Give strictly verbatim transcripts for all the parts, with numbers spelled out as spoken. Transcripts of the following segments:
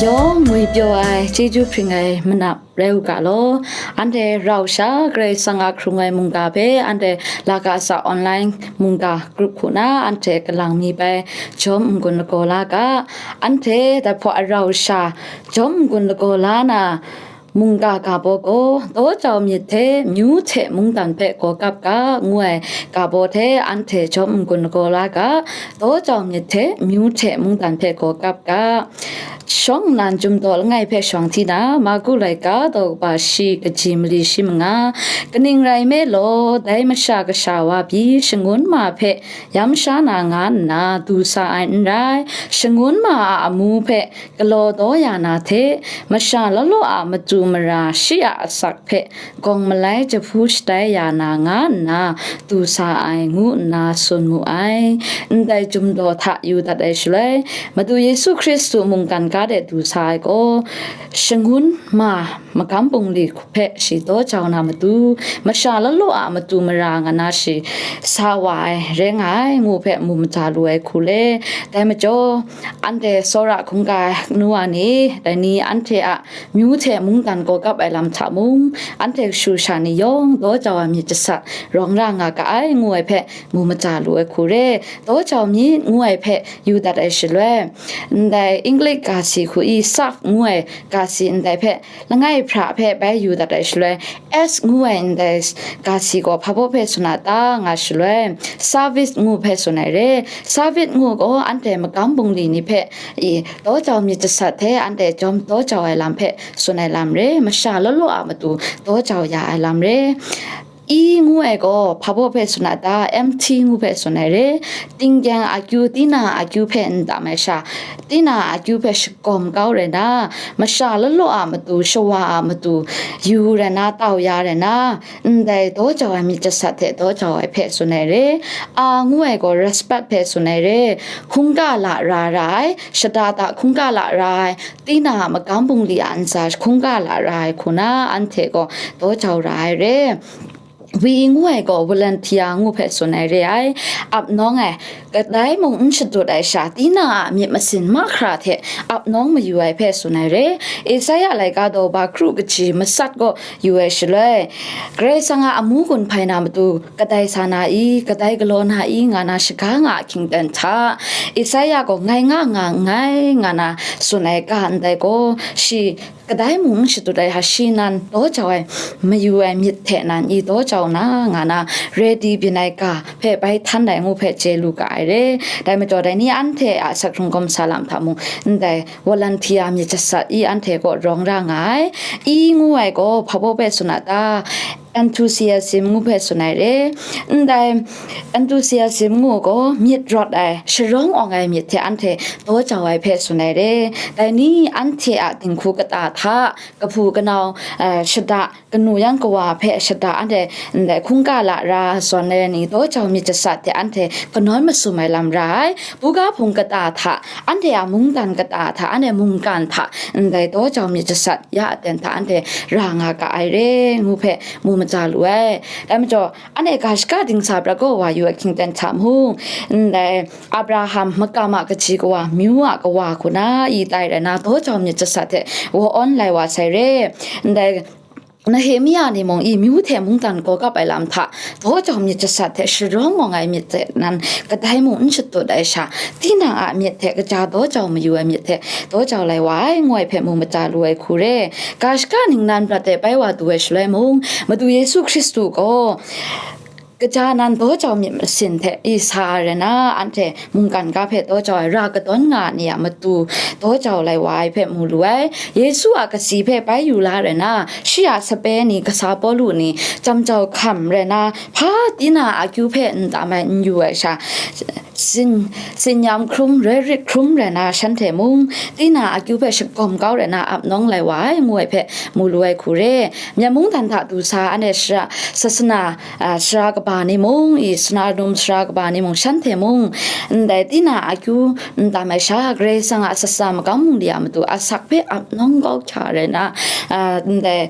Yawng ngwi pyaw ai chyeju hpring ai manap rai u ga law. Anhte rau sha Karai Kasang a hkrung ai mungga hpe anhte Laka Sa online mungga group hku na anhte kalang mi bai jawm n-gun lagaw la ga. Anhte dai hpaw a rau sha jawm n-gun lagaw la na, mungga ga baw gaw, daw jau myit hte myu hte mungdan hpe gaw kap ga, ngu ai ga baw hte anhte jawm n-gun lagaw la ga, daw jau myit hte myu hte mungdan hpe gaw kap ga. Shawng nnan Chyum Daw langai hpe shawng hti na, Marku laika daw kaba shi, kaji mali shi manga, kaning rai nme law, dai Masha Kasha wa pyi shangun ma hpe yam sha na nga nna du sa ai n rai, shangun ma a amu hpe galaw daw ya na hte, masha law law a matu mara shi a asak hpe gawng malai jahpu shatai ya na nga nna du sa ai, ngu nna tsun mu ai. Ndai Chyum Daw hta yu dat ai shaloi, Madu Yesu Hkristu mungkan ga de du sa ai gaw, shangun ma magam bungli hpe shi daw jau na matu, masha law law a matu mara nga na shi sa wa ai rai nga ai, ngu hpe mu maja lu ai hku le. Dai majaw, anhte tsawra hkungga nu wa ni, dai ni anhte a myu hte mungdan gaw kap ai lam hta mung, anhte kashu sha ni yawng daw jau ai myit jasat rawng ra nga ga ai, ngu ai hpe mu maja lu ai hku re. Daw jau myit ngu ai hpe yu dat ai shaloi, ndai English ga si hku i, serve ngu ai ga si ndai hpe, langai hpra hpe bai yu dat ai shaloi, S ngu ai ndai ga si gaw hpa baw hpe tsun a ta nga shaloi, service ngu hpe tsun ai re. Service ngu gaw anhte magam bungli ni hpe i daw jau myit jasat hte anhte jawm daw jau ai lam hpe tsun ai lam re. Masha law law a matu daw jau ya ai lam re. I ngu ai gaw hpa baw hpe tsun a ta, M T ngu hpe tsun ai re. Tinggyang akyu, tina akyu hpe n tam ai sha, tina akyu hpe shagawm kau rai na, masha law law a matu, shawa a matu, yu rai na, tau ya rai na, ndai daw jau ai myit jasat hte daw jau ai hpe tsun ai re. A ngu ai gaw respect hpe tsun ai re. Hkungga la ra ra ai, shada da hkungga la ra ai, tina a magam bungli a ntsa hkungga la ra ai hku na, anhte gaw daw jau ra ai re. Wi ngu ai gaw volunteer ngu hpe tsun ai re ai, ap nawng ai, kadai mung n shadut ai sha, tina a myit masin mahkra hte ap nawng mayu ai hpe tsun ai re. Isaya laika daw ba kru kaji masat gaw yu ai shaloi, Karai Kasang a amu gun hpai na matu, kadai sa na i, kadai galaw na i, nga na shaga nga a hkying ten hta, Isaya gaw ngai nga nga nngai, nga na tsun ai ga ndai gaw, shi kadai mung n shadut ai hta, shi nan daw jau ai mayu ai myit hte nan i daw jau na, nga na ready byin ai ga hpe bai htan ai ngu hpe chye lu ga ai re. Dai majaw, dai ni anhte a asak hkrung gawm sa lam hta mung, ndai volunteer myit jasat i anhte gaw rawng ra nga ai. I ngu ai gaw hpa baw hpe tsun a ta, enthusiasm ngu hpe tsun ai re. Ndai enthusiasm ngu gaw myit rawt ai, sharawng awng ai myit hte anhte daw jau ai hpe tsun ai re. Dai ni anhte a dinghku kata hta, kahpu kanau, eh, shada, kanu yan kawa hpe shada, anhte ndai hkungga la ra zawn ai ni daw jau myit jasat hte anhte kanawn masum ai lam ra ai. Buga hpung kata hta, anhte a mungdan kata hta, anhte mungkan hta, ndai daw jau myit jasat ya aten hta anhte ra nga ga ai re, ngu hpe mu maja lu ai. Dai majaw, anhte ga shaka dingsa prat gaw wa yu ai hkying ten hta mung, ndai Abraham makam a kaji kawa, myu a kawa hku na i tai rai na, daw jau myit jasat hte wa awn lai wa sai re. Ndai Nehemia ni mung i myu hte mungdan gaw kap ai lam hta, daw jau myit jasat hte sharawng awng ai myit hte nan kadai mung n shadut ai sha, tinang a myit hte kaja daw jau mayu ai myit hte daw jau lai wa ai, ngu ai hpe mu maja lu ai hku re. Ga shaka ningnan prat de bai wa du ai shaloi mung, Madu Yesu Hkristu gaw, kaja nan daw jau myit masin hte i sa ai rai na, anhte mungkan ga hpe daw jau ai, ra kadawn nga ai ni a matu daw jau lai wa ai hpe mu lu ai. Yesu a kasi hpe bai yu la rai na, shi a sape ni, kasa Pawlu ni, jam jau hkam rai na, hpa tina akyu hpe n tam ai n yu ai sha, tsin-, tsinyam hkrum, roi rit hkrum rai na, shanhte mung tina akyu hpe shagawm kau rai na, ap nawng lai wa ai, ngu ai hpe mu lu ai hku re. Myen mungdan hta du sa, anhte sara, sasana, a, sara kaba ni mung, i, sara num sara kaba ni mung, shanhte mung, ndai tina akyu n tam ai sha, Karai Kasang a sasa magam bungli a matu asak hpe ap nawng kau hkya rai na, a, ndai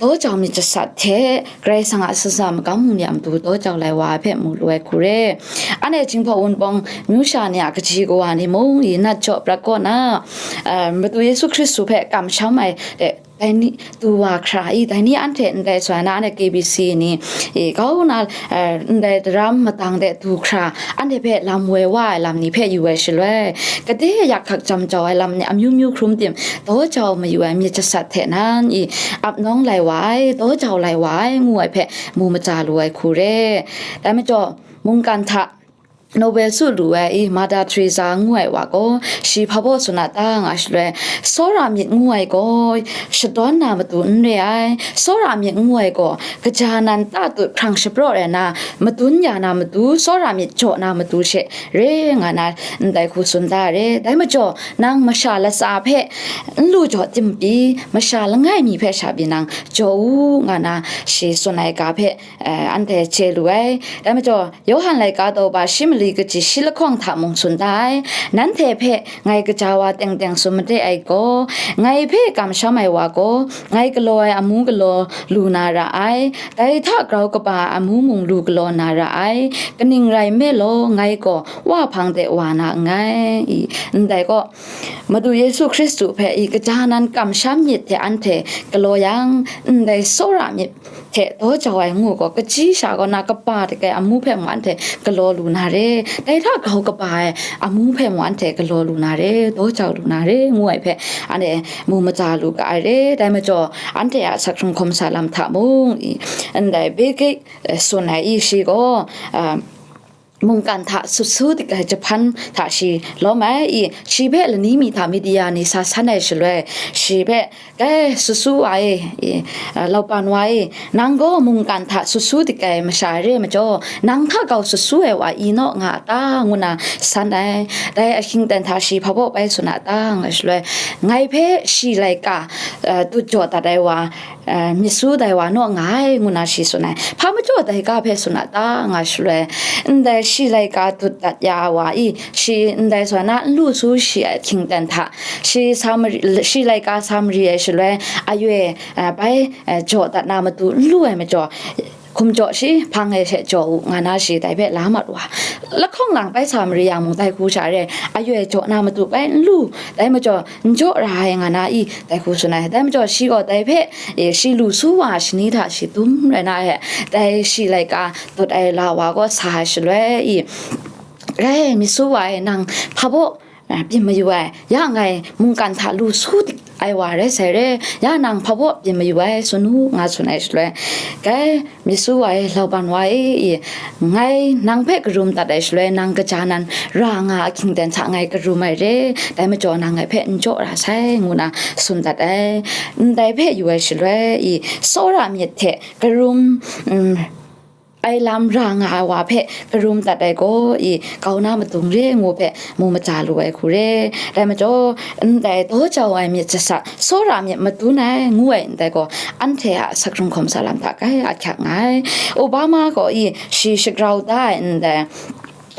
daw jau myit jasat hte Karai Kasang a saza magam mung ni a matu daw jau lai wa ai hpe mu lu ai hku re. Anhte Jinghpaw Wunpawng myu sha ni a kaji kawa ni mung, i nat jaw prat kaw na, eh, Madu Yesu Hkristu hpe kamsham ai, eh, dai ni, du wa hkra i, dai ni anhte ndai swa na, anhte K B C ni, i, kau na, eh, ndai daram matang de du hkra, anhte hpe lam woi wa ai lam ni hpe yu ai shaloi, kade yak hkak jam jau ai lam ni amyu myu hkrum tim, daw jau mayu ai myit jasat hte nan, i, ap nawng lai wa ai, daw jau lai wa ai, ngu ai hpe mu maja lu ai hku re. Dai majaw, mungkan hta Nobel su lu ai i, Mother Teresa ngu ai wa gaw, shi hpa baw tsun a ta nga shaloi, tsawra myit ngu ai gaw, shadawn na matu n re ai, tsawra myit ngu ai gaw, kaja nan ta tut hprang shapraw rai na, madun ya na matu, tsawra myit jaw na matu she re nga na, ndai hku tsun da re. Dai majaw, nang masha latsa hpe n lu jaw tim pyi, masha langai mi hpe sha pyi nang jaw u, nga na shi tsun ai ga hpe, eh, anhte chye lu ai. Dai majaw, Yawhan laika daw ba shi mali kaji shi lahkawng hta mung tsun da ai. Nanhte hpe ngai kaja wa teng teng tsun made ai gaw, ngai hpe kamsham ai wa gaw, ngai galaw ai amu galaw lu na ra ai, dai hta grau kaba ai amu mung lu galaw na ra ai, kaning rai nme law, ngai gaw Wa hpang de wa na nngai. I, ndai gaw, Madu Yesu Hkristu hpe i kaja nan kamsham myit hte anhte galaw yang, ndai tsawra myit hte daw jau ai ngu gaw, kaji sha kaw na kaba de kai amu hpe mung anhte galaw lu na re, dai hta grau kaba ai amu hpe mung anhte galaw lu na re, daw jau lu na re, ngu ai hpe anhte mu maja lu ga ai re. Dai majaw, anhte a asak hkrung hkawm sa lam hta mung, i, ndai Bill Gates, eh, tsun ai i shi gaw, ah, mungkan hta sut su dik ai jahpan hta shi lawm ai i, shi hpe lani mi hta media ni sa san ai shaloi, shi hpe, "Kai, sut su wa e, i, a, laupan wa e, nang gaw mungkan hta sut su dik ai masha re majaw, nang hta kau sut su ai wa i naw nga a ta?" ngu na san ai. Dai ahkying ten hta shi hpa baw bai tsun a ta nga shaloi, ngai hpe shi laika, a, tut jaw dat ai wa, eh, myit su dai wa naw nga ai, ngu na shi tsun ai. Hpa majaw dai ga hpe tsun a ta nga shaloi, ndai shi laika tut dat ya ai wa i, shi ndai zawn na n lu su shi ai hkying ten hta, shi sa mari, shi laika sa mari ai shaloi, ayoi, eh, bai, eh, jaw dat na matu n lu ai majaw, hkum jaw shi hpang e she jaw u, nga na shi dai hpe la mat wa. Lahkawng lang bai sa mari yang mung, dai hku sha re, ayoi jaw na matu bai n lu, dai majaw n jaw ra ai, nga na i, dai hku tsun ai. Dai majaw shi gaw dai hpe, e, shi lu su wa shani hta shi dum rai na e, dai shi laika tut ai la wa gaw sa ai shaloi i, "Rai, myit su wa e, nang hpa baw, a, byin mayu ai, ya ngai mungkan hta lu su dik ai wa rai sai re, ya nang hpa baw byin mayu ai, tsun u," nga tsun ai shaloi, "Kai, myit su wa e, laupan wa e, i, ngai nang hpe karum dat ai shaloi, nang kaja nan ra nga ahkying ten hta ngai karum ai re, dai majaw nang ngai hpe n jaw ra sai," ngu na tsun dat ai. Ndai hpe yu ai shaloi i, tsawra myit hte karum, mm, ai lam ra nga ai wa hpe karum dat ai gaw i, kau na madung re ngu hpe mu maja lu ai hku re. Dai majaw, ndai daw jau ai myit jasat, tsawra myit madun ai ngu ai ndai gaw, anhte a asak hkrung hkawm sa lam hta kai ahkyak nga ai. Obama gaw i, shi shagrau da ai ndai,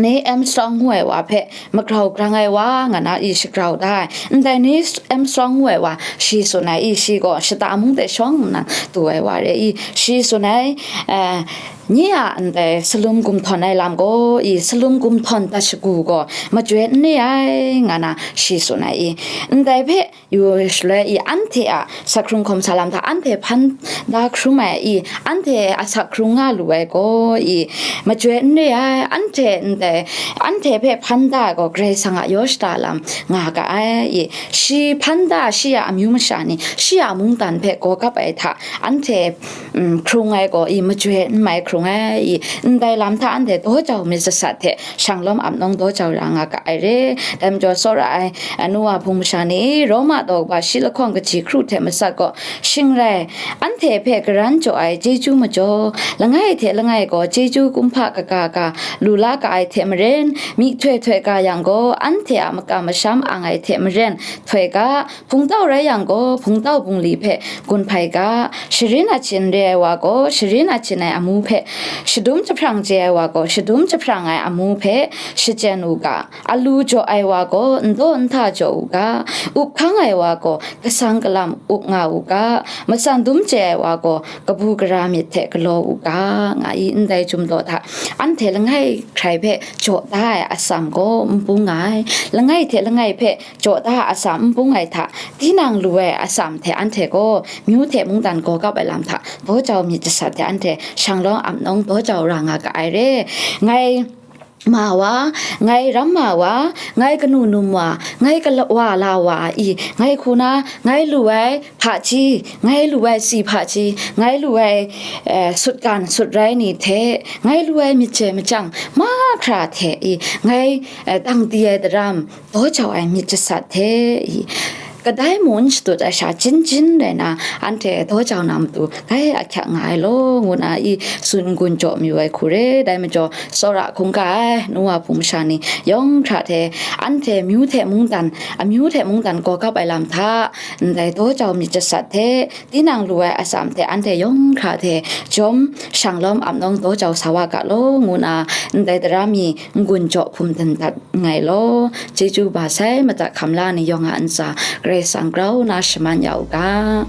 Neil Armstrong ngu ai wa hpe magrau grang ai wa, nga na i shagrau da ai. Ndai Neil Armstrong ngu ai wa, shi tsun ai i, shi gaw shata mung de shawng nna du ai wa re i, shi tsun ai, eh, nye a ndai salum gumhtawn ai lam gaw i, salum gumhtawn dat shagu gaw majoi n re ai, nga na shi tsun ai i, ndai hpe yu shaloi i, anhte a asak hkrung hkawm sa lam hta anhte hpan da hkrum ai i, anhte asak hkrung nga lu ai gaw i, majoi n re ai, anhte ndai, anhte hpe hpan da ai gaw Karai Kasang a yaw shada lam nga ga ai i, shi hpan da shi a amyu masha ni, shi a mungdan hpe gaw kap ai hta, anhte, mm, hkrung ai gaw i, majoi n mai hkrung ai i, ndai lam hta anhte daw jau myit jasat hte, shanglawm ap nawng daw jau ra nga ga ai re. Dai majaw, tsawra ai, a, Noa hpung masha ni, Roma daw kaba shi lahkawng kaji hkru hte matsat gaw, shing rai, anhte hpe karan jaw ai chyeju majaw, langai hte langai gaw chyeju kumhpa kaga ga lu la ga ai hte maren, myihtoi htoi ga yang gaw, anhte a makam masham ang ai hte maren, htoi ga, hpungtau rai yang gaw, hpungtau bungli hpe gun hpai ga, sharin achyin re ai wa gaw, sharin achyin ai amu hpe Shadum jahprang chye ai wa gaw, shadum jahprang ai amu hpe shachyen u ga, alu jaw ai wa gaw, n daw n hta jaw u ga, up hkang ai wa gaw, kasang kalam up nga u ga, matsan dum chye ai wa gaw, kabu gara myit hte galaw u ga, nga i. Ndai chyum daw hta, anhte langai hkrai hpe jaw da ai atsam gaw n bung ai, langai hte langai hpe jaw da ai atsam n bung ai hta, tinang lu ai atsam hte anhte gaw, myu hte mungdan gaw kap ai lam hta, daw jau myit jasat hte anhte shanglawm ap nawng daw jau ra nga ga ai re. Ngai ma wa, ngai ram ma wa, ngai kanu num wa, ngai kala wa la wa i, ngai hku na, ngai lu ai hpaji, ngai lu ai si hpaji, ngai lu ai, eh, sutgan sutrai ni hte, ngai lu ai myit je machyang mahkra hte i, ngai, eh, dang di ai daram, daw jau ai myit jasat hte i, kadai mung n shatut ai sha jin jin rai na, anhte daw jau na matu grai ahkyak nga ai law, ngu na i tsun n-gun jaw mayu ai hku re. Dai majaw, tsawra hkungga ai nu wa hpung masha ni yawng hkra hte, anhte myu hte mungdan, amyu hte mungdan gaw kap ai lam hta, ndai daw jau myit jasat hte, tinang lu ai atsam hte anhte yawng hkra hte jawm shanglawm ap nawng daw jau sa wa ga law, ngu na ndai daram mi n-gun jaw hkum dan dat nngai law. Chyeju ba sai, madat hkam la ni yawng a ntsa Karai Kasang grau na shaman ya u ga.